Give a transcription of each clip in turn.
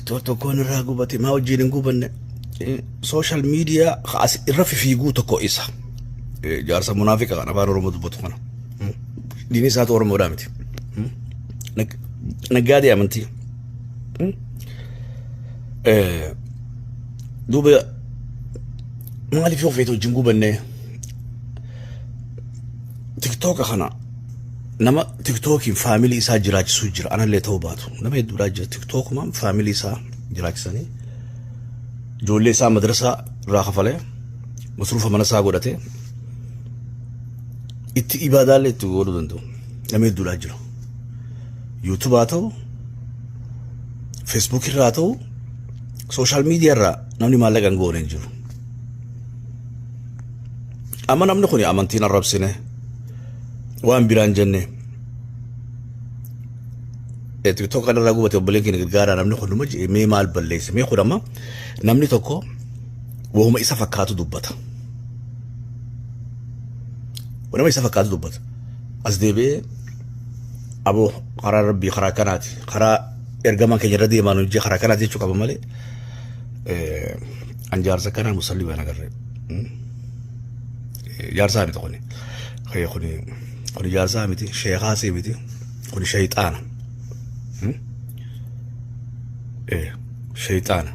Tokkoon irraa gubate maa wajjin hin gubanne. Social media as irra fifiiguu tokko isa. Jaarsa munaafiqa kan afaan Oromoo dubbatu kana. Diinni isaatu Oromoodhaa miti. Naggaadee amantii. Duuba maaliif yoo feete wajjin gubanne TikToka kana nama tiktookiin faamilii isaa jiraachisuu jira anallee ta'uu baatu nama hedduudhaa jira tiktookumaan faamilii isaa jiraachisanii ijoollee isaa madrasaa irraa kafalee masruufa mana isaa godhatee itti ibaadaallee itti godhuu danda'u nama hedduudhaa jira yuutuub haa ta'u feesbuuk irraa haa ta'u sooshaal miidiyaa irraa namni maallaqa hin goone hin jiru. Amma namni kun amantiin arrabsine waan biraan jenne TikTok kanarraa gubate obboleen keenya gargaaraa namni kun numa jedhe mee maal balleesse mee kun amma namni tokko wahuma isa fakkaatu dubbata. Nama isa fakkaatu dubbata. As deebi'ee aboo karaa rabbii karaa kanaati karaa ergamaan keenya irra deemaan hojii karaa kanaati jechuu qaba malee an jaarsa kanaa musallii waan agarree. Jaarsaa miti kuni. Kuni kuni jaarsaa miti sheekaasii miti kuni shayxaana. Shayxaana.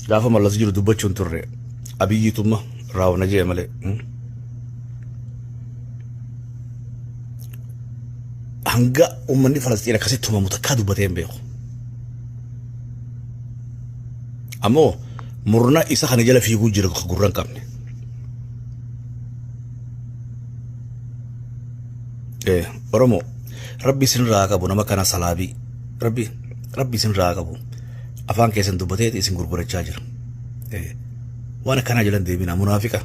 Gaafa mallas jiru dubbachuun turre abiyyiitumma raawwana jee malee. Hanga uummanni Falasxiin akkasitti tumamu takkaa dubbatee hin beeku. Ammoo murna isa kana jala fiiguu jira ka gurra hin qabne. Oromoo rabbi isinirraa haa qabu nama kana salaabii rabbi rabbi isinirraa haa qabu afaan keessan dubbatee isin gurgurachaa jira. Waan akkanaa jalan deebina munaafiqa.